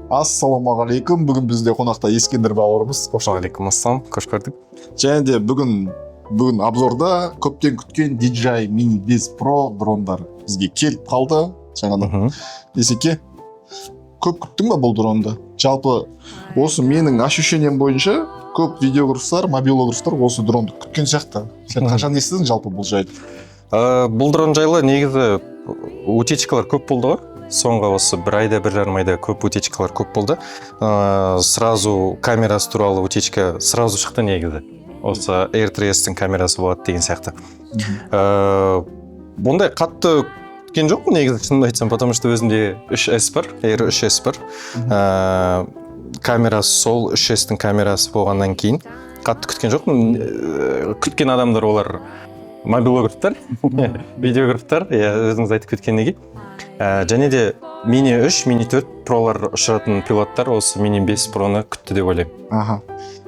Ассалаумағалейкум! Бүгін бізде қонақта Ескендір бауырымыз. Қош Уағалейкум ассалам, қош көрдік. Және де бүгін обзорда көптен күткен DJI Mini 5 Pro дрондар бізге келіп қалды жаңадан. Есеке, көп күттің ба бұл дронды? Жалпы, осы менің ощущением бойынша, көп видеографтар, мобилографтар осы дронды күткен сияқты. Сен қашан естідің жалпы бұл жайлы? Бұл дрон жайлы негізі утечкалар көп болды ғой. Соңғы осы бір айда, 1,5 айда көп утечкалар көп болды. Сразу камерасы туралы утечка сразу шықты негізі. Осы Air 3S-тің камерасы болады деген сияқты. Бұндай қатты күткен жоқпын негізі, шынымды айтсам, потому что өзімде 3S бар, Air 3S бар. Камерасы сол 3S-тің камерасы болғаннан кейін қатты күткен жоқпын. Күткен адамдар олар мобилографтар, видеографтар, иә, өзіңіз айтып кеткендей. Және де Mini 3, Mini 4 Пролар ұшыратын пилоттар осы Mini 5 Проны күтті деп ойлаймын. Аха,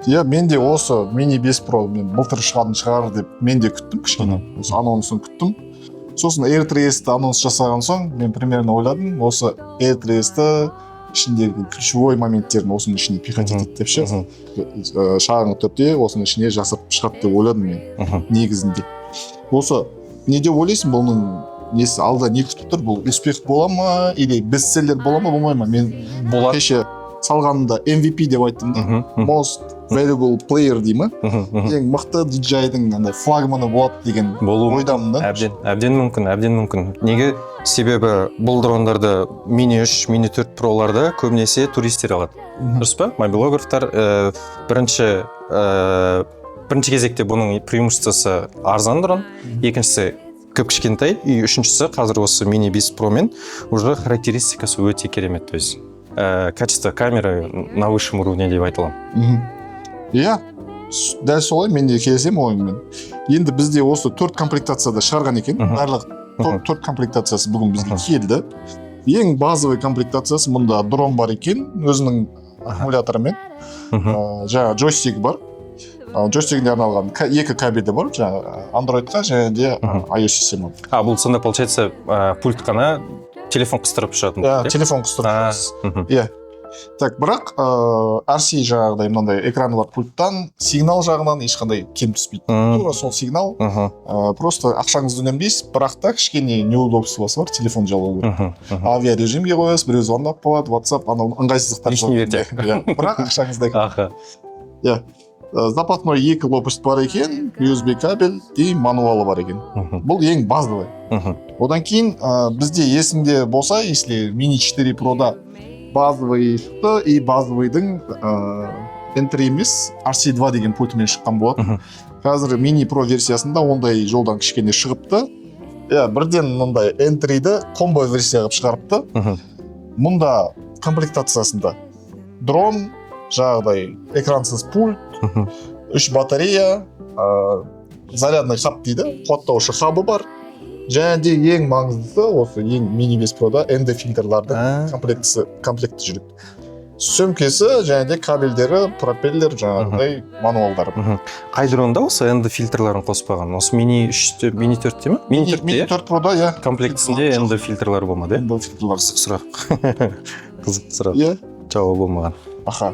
иә, мен де осы Mini 5 Pro мен былтыр шығатын шығар деп мен де күттім кішкене. Осы анонсын күттім. Сосын Air 3S-ті анонс жасаған соң, мен примерно ойладым, осы Air 3S-ті ішіндегі ключевой моменттерін осының ішіне пихать етеді деп ше. Шағын түрде осының ішіне жасап шығады деп ойладым мен. Негізінде осы не деп ойлайсың, бұның несі, алда не күтіп тұр? Бұл успех бола ма или бестселлер бола ма, болмай ма? Мен Болады. кеше салғанымда MVP деп айттым да. Мхм, мхм, Most valuable player дей ма, мхм, мхм. ең мықты DJI-дің андай флагманы болады деген Болуы ойдамын да. Әбден мүмкін, әбден мүмкін. Неге? Себебі бұл дрондарды, Mini 3, Mini 4 Проларды көбінесе туристер алады. Дұрыс па? Мобилографтар бірінші кезекте бұның преимуществосы арзан дрон, екіншісі кіп кішкентай и үшіншісі қазір осы Mini 5 Pro мен уже характеристикасы өте керемет, то есть качество камеры на высшем уровне деп айта аламын. Иә, дәл солай, мен де келісемін ойыңмен. Енді бізде осы төрт комплектацияда шығарған екен. Барлық төрт комплектациясы бүгін бізге келді. Ең базовый комплектациясы, мұнда дрон бар екен өзінің аккумуляторымен, жаңағы джойстигі бар, джойстигіне арналған екі кабелі бар, жаңағы андроидқа және де iOS система. А, бұл сонда получается пульт қана, телефон қыстырып ұшатын Иә, пульт, иә? Телефон қыстырып А, ұшасыз. Мхм. Так, бірақ RC жаңағыдай мынандай экраны бар пульттан сигнал жағынан ешқандай кем түспейді. Тура сол сигнал, просто ақшаңызды үнемдейсіз, бірақ та кішкене неудобствосы бар: телефон жалғау керек. Мхм, мхм. Авиарежимге қоясыз, біреу звондап қалады, WhatsApp, анау ыңғайсыздықтар. Лишний верте. Иә, бірақ ақшаңызды Иә. Запасной екі лопасть бар екен, USB кабель и мануалы бар екен. Бұл ең базовый. Одан кейін бізде, есіңде болса, если Mini 4 Pro'да базовый шықты и базовыйдың Entry емес, RC2 деген пультімен шыққан болатын. Қазір Mini Pro версиясында ондай жолдан кішкене шығыпты. Иә, бірден мындай Entry'ді комбо версия қылып шығарыпты. Мұнда комплектациясында дрон, жаңағыдай экрансыз пульт, үш батарея, зарядный хаб дейді, қуаттаушы хабы бар. Және де ең маңыздысы, осы ең Mini 5 Pro'да ND фильтрлардың комплектісі, комплекті жүреді, сөмкесі және де кабельдері, пропеллер, жаңағыдай мануалдары. Қай дронда осы ND фильтрларын қоспаған? Осы Mini 3-те, Mini 4-те ма? Mini 4-те, Mini иә? 4 Pro'да, иә. Комплектісінде ND фильтрлар болмады, иә? ND фильтрлар. Қызық сұрақ. Қызық сұрақ. Жауабы болмаған. Аха,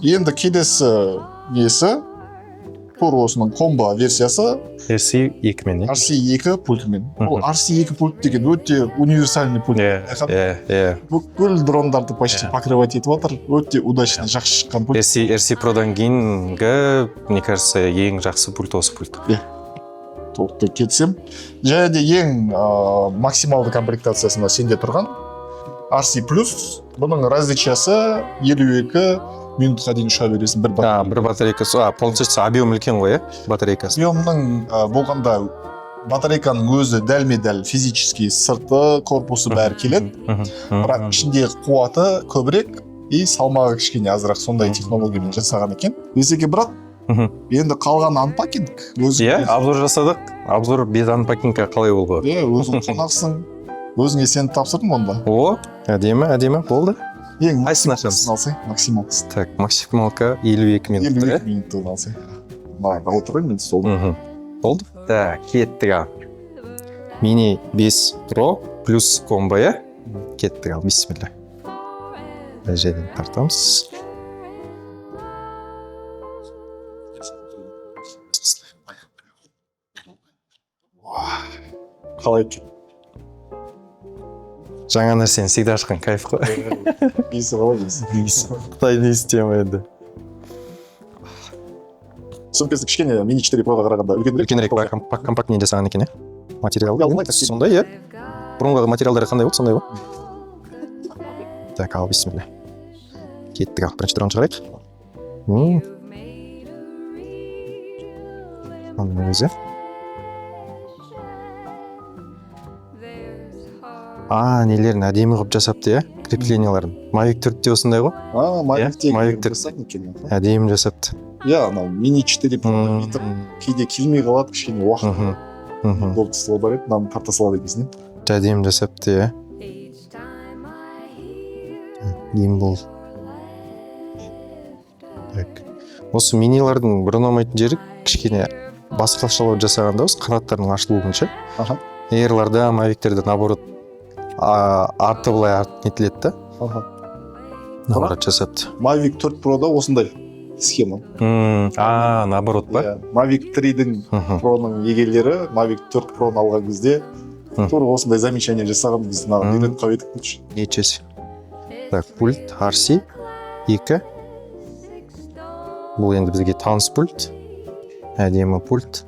енді келесі несі, тура осының комбо версиясы. RC 2-мен, иә? RC 2 пультімен. Ол RC 2 пульт деген өте универсальный пульт. Иә, иә, иә. Бүкіл дрондарды почти покрывать етіп жатыр. Өте удачно, жақсы шыққан пульт. RC Pro'дан кейінгі, мне кажется, ең жақсы пульт осы пульт. Толықтай келісемін. Және де ең максималды комплектациясында сенде тұрған RC плюс. Бұның различиясы 52 минутқа дейін ұша бересің бір А, бір батарейкасы, а, получается, объем үлкен ғой, иә, батарейкасы? Объемның болғанда, батарейканың өзі дәлме дәл физически сырты, корпусы, бәрі келеді, бірақ ішіндегі қуаты көбірек и салмағы кішкене азырақ, сондай технологиямен жасаған екен. Есеке, брат, енді қалған unpacking өзің. Иә, обзор жасадық. Обзор без unpacking а қалай болды? Иә, өзің қонақсың, өзіңе сеніп тапсырдым онда. О, әдемі, әдемі болды. Ең Қайсысын ашамыз? максималкасын алсай, максималкасын. Так, максималка 52 минут. елу Иә. екі минуттығын алсай. Мына отырайын мен столда. Болды, так, кеттік. Ал Мини 5 Pro плюс комбо, иә, кеттік. Ал, бисмилля. Мына жерден тартамыз. Қалай екен? Жаңа нәрсені всегда ашқан кайф қой. Иісі қалай, иісі? Қытайдың иісі тема енді. Сөмкесі кішкене Мини 4 Проға қарағанда үлкенірек. Үлкенірек па, компактнее жасаған екен, иә. Материал Иә, алмайды. Сондай, иә. Бұрынғы материалдары қандай болды, сондай ғой. Так, ал, бисмилля. Кеттік, ал, бірінші дрон шығарайық. Оның өзі. А, нелерін әдемі қылып жасапты, иә, крепленияларын. Mavic 4-те осындай ғой. А, Mavic-те Mavic 4. жасаған екен. Әдемі жасапты. Иә, анау Мини 4 Pro бүйтіп кейде келмей қалады, кішкене уақыт Мхм. Мхм. болып тұсылы бар еді, мынаны тарта салады екенсің, иә. Әдемі жасапты, иә. Гимбал. Так. Осы минилардың бір ұнамайтын жері кішкене басқашалау жасағанда, осы қанаттарының ашылуын ше. Эйрларда, Мавиктерде наоборот, арты былай нетіледі да. Наоборот жасапты. Mavic 4 Pro'да осындай схема. А, наоборот па? Иә, Mavic 3-дің Pro'ның егелері Mavic 4 Pro'ны алған кезде тура осындай замечание жасаған, біз мына үйреніп қалып едік дейікші. Ничего себе. Так, пульт RC 2. Бұл енді бізге таныс пульт. Әдемі пульт.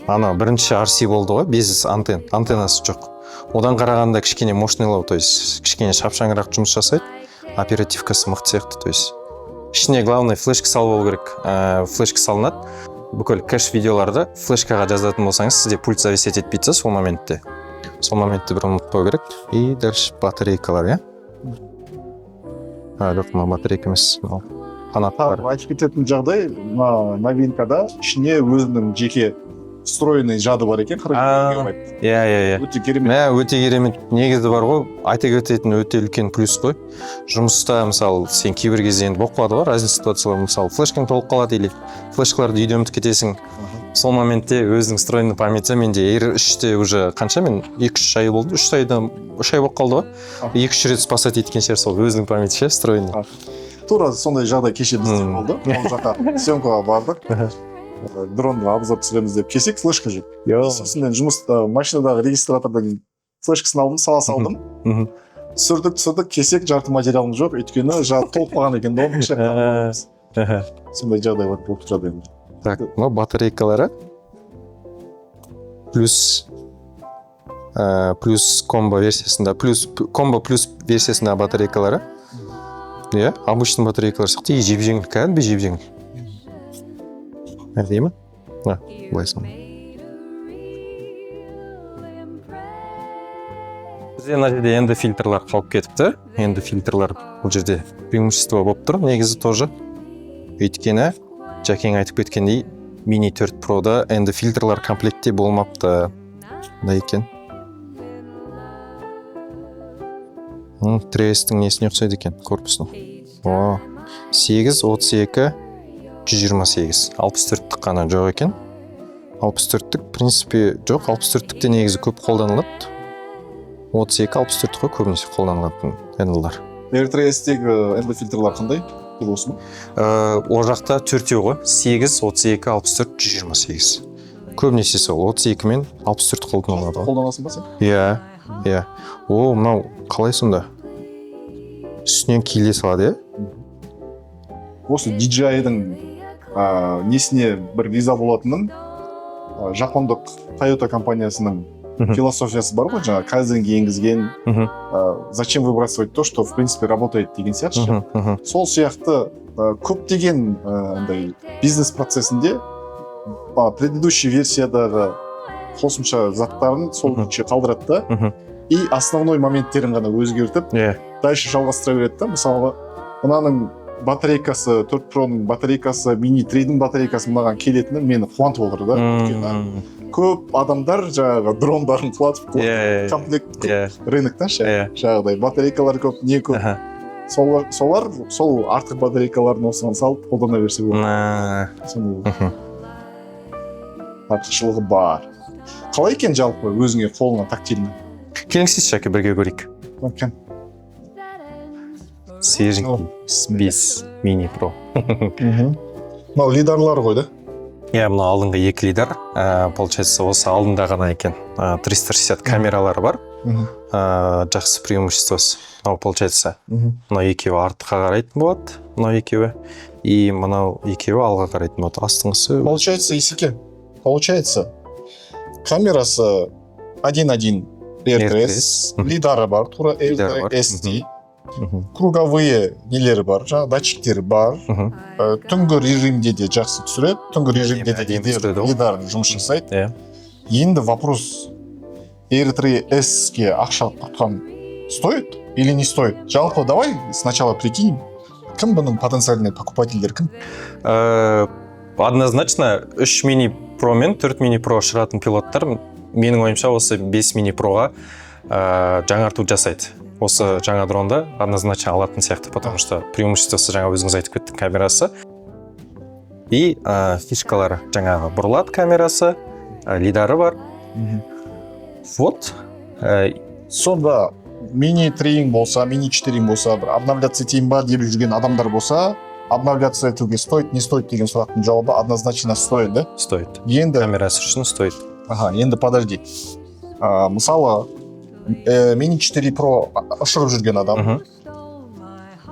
Ана бірінші RC болды ғой, без антенн, антеннасы жоқ. Одан қарағанда кішкене мощныйлау, то есть кішкене шапшаңырақ жұмыс жасайды. Оперативкасы мықты сияқты, то есть ішіне главное флешка салып алу керек. Флешка салынады. Бүкіл кэш видеоларды флешкаға жазатын болсаңыз, сізде пульт зависеть етпейді да сол моментте. Сол моментті бір ұмытпау керек. И дальше батарейкалар, иә? А, жоқ, мына батарейка емес, мынау қанат бар. Тағы айтып кететін жағдай, мына новинкада ішіне өзінің жеке встроенный жады бар екен, 42 гигабайт. Иә, иә, иә. Өте керемет. Мә, өте керемет. Негізі бар ғой, айта кететін өте үлкен плюс қой. Жұмыста, мысалы, сен кейбір кезде енді болып қалады ғой, разный ситуациялар, мысалы, флешкаң толып қалады или флешкаларды үйде ұмытып кетесің. Сол моментте өзінің встроенный памяти менде Air 3-те уже қанша мен 2-3 ай болды, 3 айдан 3 ай болып қалды ғой. 2-3 рет спасать еткен шығар сол өзінің памяти ше, встроенный. Тура сондай жағдай кеше бізде болды. Ол жаққа съемкаға бардық. Дронға обзор түсіреміз деп келсек, флешка жоқ. Сосын мен жұмыста машинадағы регистратордың флешкасын алдым, сала салдым. Түсірдік, түсірдік, келсек, жарты материалым жоқ, өйткені жады толып қалған екен да, оның іші. Сондай жағдайлар болып тұрады енді. Так, мынау батарейкалары плюс комбо версиясында, плюс комбо плюс версиясында батарейкалары. Иә, обычный батарейкалар сияқты, и жеп-жеңіл, кәдімгі жеп-жеңіл. Әдемі. А, былай салам. Бізде мына жерде енді фильтрлар қалып кетіпті. Енді фильтрлар бұл жерде преимущество болып тұр негізі тоже. Өйткені Жәкең айтып кеткендей, Mini 4 Pro'да енді фильтрлар комплектте болмапты. Мындай екен. 3S-тің несіне ұқсайды екен, корпусына. О, 8, 32, 128. 64-тік қана жоқ екен. 64-тік, в принципе, жоқ. 64-тік те негізі көп қолданылады. 32, 64 қой көбінесе қолданылатын ND-лар. Air 3S-тегі ND фильтрлар қандай? Бұл осы ма? Ол жақта төртеу ғой. 8, 32, 64, 128. Көбінесе сол 32 мен 64 қолданылады ғой. Қолданасың ба сен? Иә, иә. О, мынау қалай сонда? Үстінен киіле салады, иә? Осы DJI-дің, несіне бір риза болатыным, жапондық Toyota компаниясының философиясы бар ғой, жаңа кайдзенге енгізген, зачем выбрасывать то, что в принципе работает деген сияқты ше. Сол сияқты, көптеген, андай бизнес процесінде, предыдущий версиядағы қосымша заттарын сол күйінше қалдырады да, и основной моменттерін ғана өзгертіп, дальше жалғастыра береді да. Мысалы, мынаның батарейкасы, 4 Pro'ның батарейкасы, Mini 3-дің батарейкасы мынаған келетіні мені қуантып отыр да. Өйткені көп адамдар жаңағы дрондарын құлатып, Иә, иә, комплект көп рыноктан ше, жаңағыдай батарейкалар көп, не көп. Солар сол артық батарейкаларын осыған салып қолдана берсе болады. Соның артықшылығы бар. Қалай екен жалпы өзіңе, қолыңа тактильно? Келіңізші, Жәке, бірге көрейік. Екен. Свеженький. 5 мини про. Мынау лидарлар ғой, да? Иә, мына алдыңғы екі лидар, получается, осы алдында ғана екен. 360 камералары бар. Жақсы преимуществосы мынау, получается, мынау екеуі артқа қарайтын болады, мынау екеуі, и мынау екеуі алға қарайтын болады, астыңғысы. Получается, Есеке, получается, камерасы 1.1 R3S, Мгм. Лидары бар, тура Лидары бар. R3S. Круговые нелері бар, жаңағы датчиктері бар. Түнгі режимде де жақсы түсіреді, түнгі режимде де Әдемі түсіреді ғой. Лидар жұмыс жасайды. Енді вопрос: R3S-ке ақша құртқан стоит или не стоит? Жалпы, давай сначала прикинем, кім бұның потенциальный покупательдер, кім? Однозначно 3 мини про мен 4 мини про ұшыратын пилоттар, менің ойымша, осы 5 мини проға жаңарту жасайды. Осы жаңа дронды однозначно алатын сияқты, потому что преимуществосы жаңа өзіңіз айтып кеттің, камерасы и фишкалары, жаңағы бұрылады камерасы, лидары бар, вот. Сонда мини 3 болса, мини 4 болса, бір обновляться етейін ба деп жүрген адамдар болса, обновляться етуге стоит, не стоит деген сұрақтың жауабы однозначно стоит, да? Стоит. Енді Камерасы үшін стоит. Аха, енді подожди, мысалы, мини 4 Pro ұшырып жүрген адам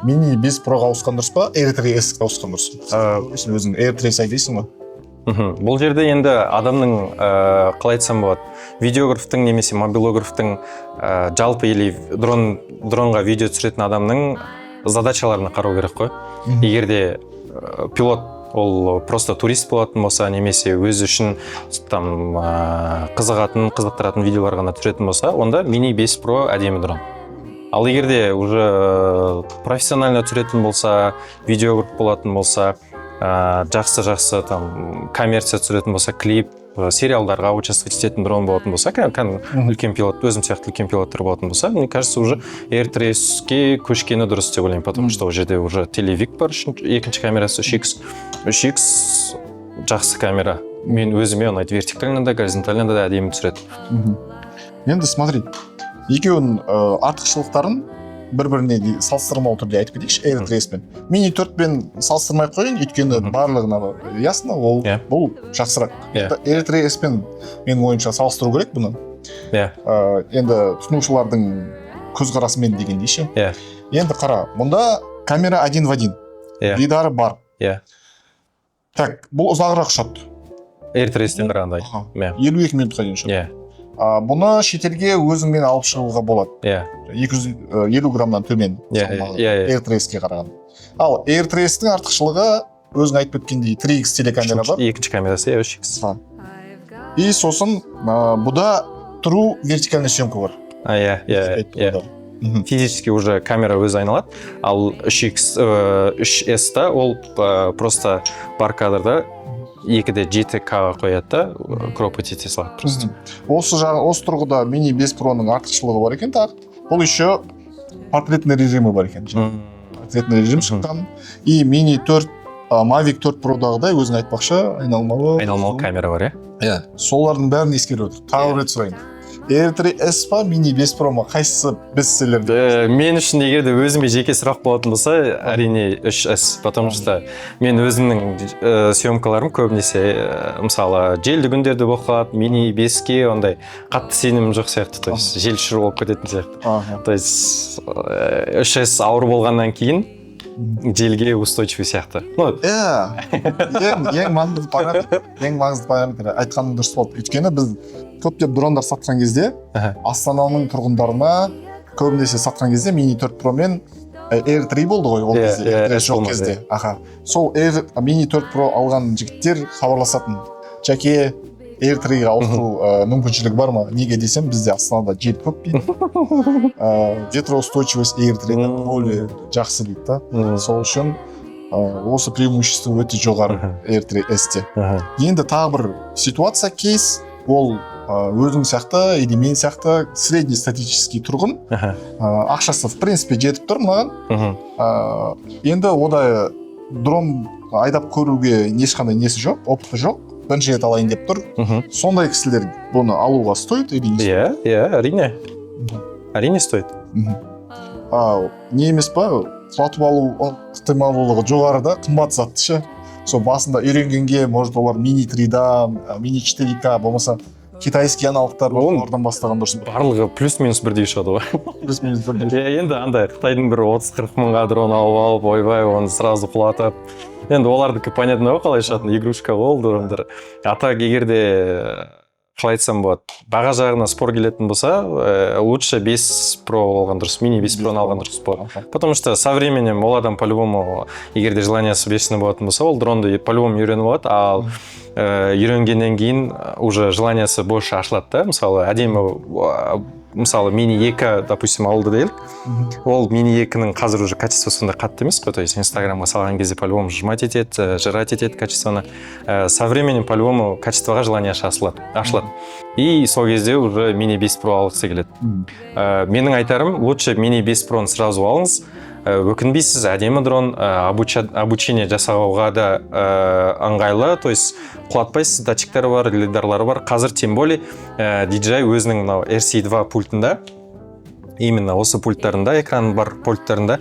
мини 5 Proға ауысқан дұрыс па, R3S ге ауысқан дұрыс па? Сен өзің R3S айдайсың ғой. Бұл жерде енді адамның, қалай айтсам болады, видеографтың немесе мобилографтың, жалпы или дронға видео түсіретін адамның задачаларына қарау керек қой. Егер де пилот ол просто турист болатын болса немесе өзі үшін там қызығатын, қызықтыратын видеолар ғана түсіретін болса, онда мини 5 Pro әдемі дрон. Ал егер де уже профессионально түсіретін болса, видеограф болатын болса, жақсы жақсы там коммерция түсіретін болса, клип, сериалдарға участвовать ететін дрон болатын болса, кәдімгі үлкен пилот, өзім сияқты үлкен пилоттар болатын болса, мне кажется, уже R3S-ке көшкені дұрыс деп ойлаймын, потому что ол жерде уже телевик бар, екінші камерасы 3x. 3x жақсы камера, мен өзіме ұнайды, вертикально да, горизонтально да әдемі түсіреді. Енді смотри, екеуінің артықшылықтарын бір біріне салыстырмалы түрде айтып кетейікші. R3S пен мини 4 пен салыстырмай ақ қояйын, өйткені барлығына ясно, ол бұл жақсырақ. R3S пен, менің ойымша, салыстыру керек бұны. Енді тұтынушылардың көзқарасымен дегендей ше. Енді қара, мұнда камера один в один, лидары бар. Так, бұл ұзағырақ ұшады. R3S-тен қарағанда. 52 минутқа дейін ұшады. Бұны шетелге өзіңмен алып шығуға болады. 250 граммнан төмен салмағы иә, иә. R3S-ке қарағанда. Ал R3S-тің артықшылығы, өзің айтып кеткендей, 3x телекамера бар. Екінші камерасы, иә, 3x. Аха. И сосын бұда true вертикальный съемка бар. А, иә иә иә Физически уже камера өзі айналады, ал 3x, 3S та ол просто бар кадрда 2,7 К қояды да, кропать ете салады просто. Осы жағы, осы тұрғыда мини 5 Proның артықшылығы бар екен тағы. Бұл еще портретный режимі бар екен. Портретный режим шыққан. И мини 4, Mavic 4 Pro'дағыдай, өзің айтпақшы, айналмалы Айналмалы камера бар, иә. Иә, солардың бәрін ескеріп отыр. Тағы бір рет сұрайын: R3S па, мини 5 Pro ма, қайсысы бестселлер? Мен үшін, егер де өзіме жеке сұрақ болатын болса, әрине 3S, потому что мен өзімнің съемкаларым көбінесе, мысалы, желді күндерде болып қалады, мини 5-ке ондай қатты сенімім жоқ сияқты, то есть жел ұшыру болып кететін сияқты. То есть 3S ауыр болғаннан кейін желге устойчивый сияқты, ну. Иә, ең маңызды параметр, ең маңызды параметр айтқаның дұрыс болды, өйткені біз көптеп дрондар сатқан кезде Астананың тұрғындарына көбінесе сатқан кезде мини 4 Pro мен Air 3 болды ғой ол кезде, Air 3 S жоқ болмады. кезде. Аха, сол Air мини 4 Pro алған жігіттер хабарласатын: «Жәке, Air 3-ге ауыстыру мүмкіншілігі бар ма?» Неге десем, бізде Астанада жел көп дейді, ветроустойчивость Air 3-ден более жақсы дейді да. Сол үшін осы преимущество өте жоғары Air 3 S-те. Енді тағы бір ситуация, кейс: ол өзің сияқты или мен сияқты среднестатистический тұрғын, ақшасы в принципе жетіп тұр мынаған, енді ода дрон айдап көруге ешқандай несі жоқ, опыты жоқ, бірінші рет алайын деп тұр. Сондай кісілер бұны алуға стоит или не стоит? Иә, әрине, әрине стоит. А, не емес па? Құлатып алу ықтималдылығы жоғары да, қымбат затты ше. Сол басында үйренгенге, может, олар мини 3да, мини 4К, болмаса китайский аналогтар бар, олардан бастаған дұрыс. Барлығы плюс минус бірдей ұшады ғой. Плюс минус бірдей. Иә, енді андай қытайдың бір 30-40 мыңға дрон алып алып, ойбай, оны сразу құлатып, енді олардікі понятно ғой қалай ұшатыны, игрушка ғой ол дрондар. А так, егер де, қалай айтсам болады, баға жағына спор келетін болса, лучше 5 Pro алған дұрыс, мини 5 Pro алған дұрыс болады, потому что со временем ол адам по любому, егер де желаниясы бешеный болатын болса, ол дронды по любому үйреніп алады. Ал үйренгеннен кейін уже желаниясы больше ашылады да. Мысалы, әдемі, мысалы, мини 2, допустим, алды делік. Ол мини 2-нің қазір уже качество сондай қатты емес қой, то есть инстаграмға салған кезде по любому сжимать етеді, жрать етеді качествоны. Со временем по любому качествоға желание ашылады, ашылады, и сол кезде уже мини 5 Pro алғысы келеді. Менің айтарым, лучше мини 5 Pro-ны сразу алыңыз, өкінбейсіз, әдемі дрон, обучение жасауға да ыңғайлы, то есть құлатпайсыз, датчиктері бар, лидарлары бар. Қазір тем более DJI өзінің мынау RC2 пультында, именно осы пульттарында, экран бар пульттарында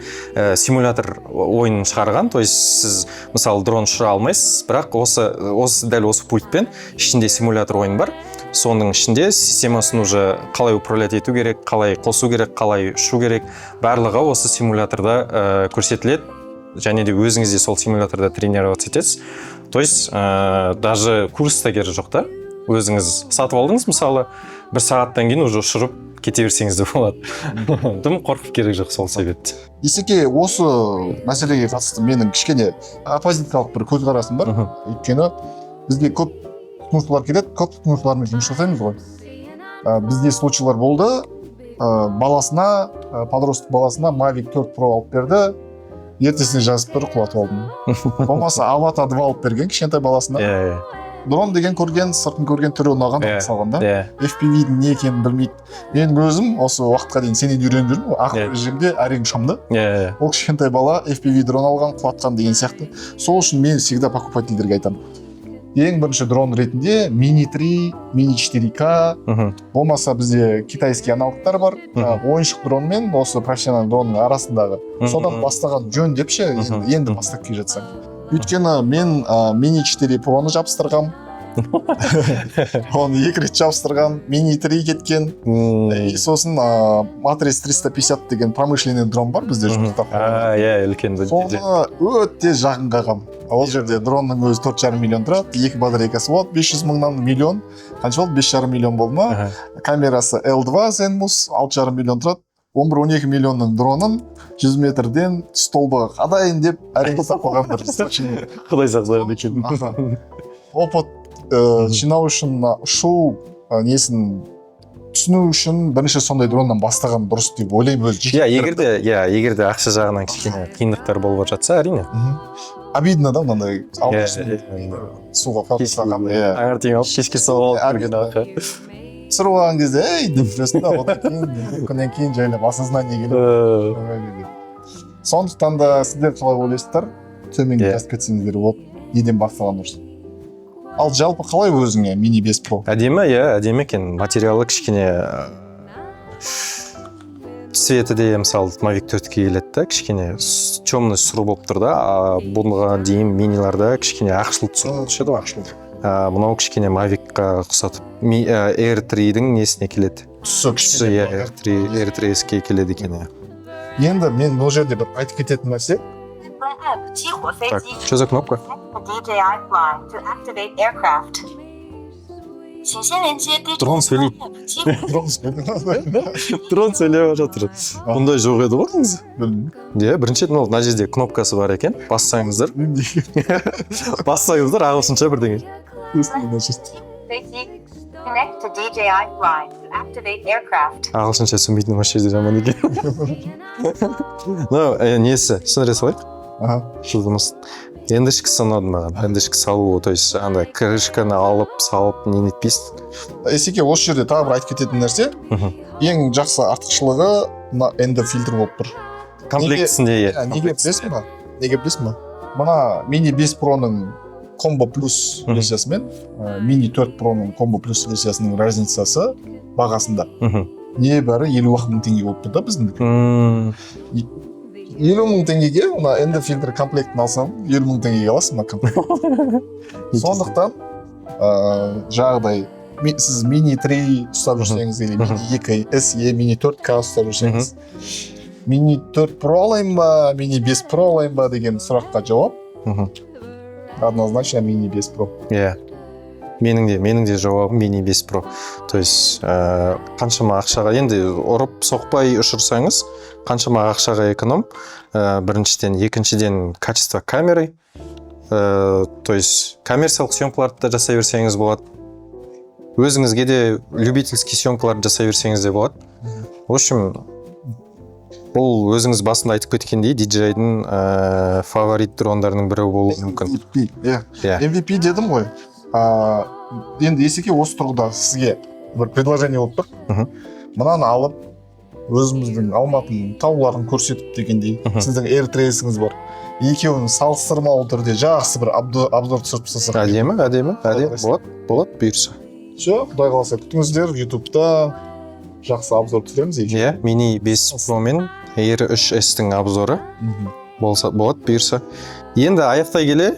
симулятор ойынын шығарған. То есть сіз, мысалы, дрон ұшыра алмайсыз, бірақ осы дәл осы пультпен ішінде симулятор ойын бар. Соның ішінде системасын уже қалай управлять ету керек, қалай қосу керек, қалай ұшу керек, барлығы осы симуляторда көрсетіледі және де өзіңіз де сол симуляторда тренироваться етесіз. То есть даже курс та керегі жоқ та, өзіңіз сатып алдыңыз, мысалы, бір сағаттан кейін уже ұшырып кете берсеңіз де болады, дым қорқып керек жоқ сол себепті. Есеке, осы мәселеге қатысты менің кішкене оппозициялық бір көзқарасым бар. Өйткені бізге көп тұтынушылар келеді, көп тұтынушылармен жұмыс жасаймыз ғой. Бізде случайлар болды, баласына, подросток баласына Mavic 4 Pro алып берді, ертесіне жазып тұр: «Құлатып алдым». Болмаса Аватар 2 алып берген кішкентай баласына. иә иә Дрон деген көрген, сыртын көрген, түрі ұнаған, салған да. FPV-дің не екенін білмейді. Менің өзім осы уақытқа дейін сенен үйреніп жүрмін ғой, ақ режимде әрең ұшамын да. иә иә Ол кішкентай бала FPV дрон алған, құлатқан деген сияқты. Сол үшін мен всегда покупательдерге айтамын: ең бірінші дрон ретінде мини 3, мини 4К, болмаса бізде китайский аналогтар бар, ойыншық дрон мен осы профессиональный дронның арасындағы, содан бастаған жөн деп ше. Енді бастап келе жатсаң, өйткені мен мини 4 Проны жабыстырғам, оны екі рет жабыстырғам, мини 3 кеткен. И сосын Matrice 350 деген промышленный дрон бар бізде жұмыста. А, иә, үлкен. Соны өте жақын қалғам. Ол жерде дронның өзі 4,5 миллион тұрады, екі батарейкасы болады, 500 мыңнан миллион, қанша болды, 5,5 миллион болды ма? Камерасы L2 Zenmuse 6,5 миллион тұрады. 11-12 миллионның дронын 100 метрден столбыға қадайын деп әрең ұстап қалған бір случай. Құдай сақтаған екен. Аха. Опыт жинау үшін, мына ұшу несін түсіну үшін бірінші сондай дроннан бастаған дұрыс деп ойлаймын өзі жеке. Иә, егер де ақша жағынан кішкене қиындықтар болып жатса, әрине. Обидно да, мынандай алып Иә, иә. суға құлап тастаған, иә. Таңертең алып, кешке соғып алып келген аха. Түсіріп алған кезде «ей» деп жүресің да, одан кейін екі күннен кейін жайлап осознание келеді. Сондықтан да сіздер қалай ойлайсыздар, төменге жазып кетсеңіздер болады, неден бастаған дұрыс? Ал жалпы қалай өзіңе мини 5 Pro? Әдемі, иә, әдемі екен. Материалы кішкене, цветі де, мысалы, Mavic 4-ке келеді да, кішкене темный сұр болып тұр да. А бұнға дейін миниларда кішкене ақшыл сұр түседі ғой. Ақшыл. А мынау кішкене Mavic-қа ұқсатып, Air 3-дің несіне келеді. Түсі Түсі. Кішкене. Иә, Air 3, Air 3S-ке келеді екен, иә. Енді мен бұл жерде бір айтып кететін нәрсе. 激活飞 Так, 机 что за кнопка? DJI Fly to activate aircraft。请先连接 DJI Дрон сөйлейді. 激活 Дрон сөйлейді. Дрон сөйлеп жатыр. Бұндай жоқ еді ғой негізі. Білмеймін. Иә, бірінші рет. Мынау мына жерде кнопкасы бар екен, бассаңыздар, бассаңыздар, ағылшынша бірдеңе. 飞机 Connect to DJI Fly to activate aircraft。 Ағылшынша түсінбейтін осы жерде жаман екен. Мынау несі, түсіндіре салайық. Жұлдымыз ендішкісі ұнады маған, ендішкі салу, то есть андай крышканы алып салып не нетпейсің. Есеке, осы жерде тағы бір айтып кететін нәрсе, ең жақсы артықшылығы мына ND фильтр болып тұр Комплектісінде, иә. Иә, неге білесің ба? Неге білесің ба? Мына мини 5 Проның комбо плюс версиясы мен мини 4 Проның комбо плюс версиясының разницасы бағасында небәрі 50 ақ мың теңге болып тұр да біздің. 50 000 теңгеге мына ND фильтр комплектін алсаң, 50 000 теңгеге аласың мына комплект. Сондықтан жаңағыдай сіз мини 3 ұстап жүрсеңіз или мини 2 SE, мини 4К ұстап жүрсеңіз, мини 4 Pro алайын ба, мини 5 Pro алайын ба деген сұраққа жауап однозначно мини 5 Pro. Иә, менің де жауабым мини 5 Pro. То есть қаншама ақшаға енді ұрып соқпай ұшырсаңыз, қаншама ақшаға эконом, біріншіден, екіншіден, качество камеры, то есть коммерциялық съемкаларды да жасай берсеңіз болады, өзіңізге де любительский съемкаларды жасай берсеңіз де болады. В общем, бұл өзіңіз басында айтып кеткендей, DJI-дің фаворит дрондарының бірі болуы мүмкін. MVP, иә. Иә. MVP дедім ғой. Енді, Есеке, осы тұрғыда сізге бір предложение болып тұр. Мынаны алып, өзіміздің Алматының тауларын көрсетіп дегендей, сіздің Air бар, екеуін салыстырмалы түрде жақсы бір обзор түсіріп тастасақ. Әдемі, әдемі, әдемі. Қалайсың? Болады, болады, бұйырса. Все, құдай қаласа, күтіңіздер, Ютубта жақсы обзор түсіреміз екеуі. Иә, мини 5 Pro мен Air 3S-тің обзоры болса болады, бұйырса. Енді аяқтай келе,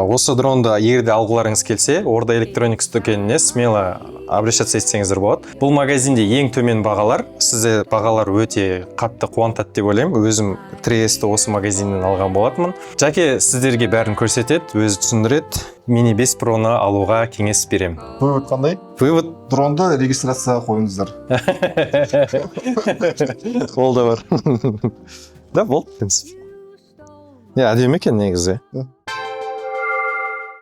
осы дронды егер де алғыларыңыз келсе, Орда Electronics дүкеніне смело обращаться етсеңіздер болады. Бұл магазинде ең төмен бағалар. Сізді бағалар өте қатты қуантады деп ойлаймын. Өзім 3S-ті осы магазиннен алған болатынмын. Жәке сіздерге бәрін көрсетеді, өзі түсіндіреді. Мини 5 Pro-ны алуға кеңес беремін. Вывод қандай? Вывод? Дронды регистрацияға қойыңыздар. Ол да бар да, болды, в принципе. Иә, әдемі екен негізі. Да.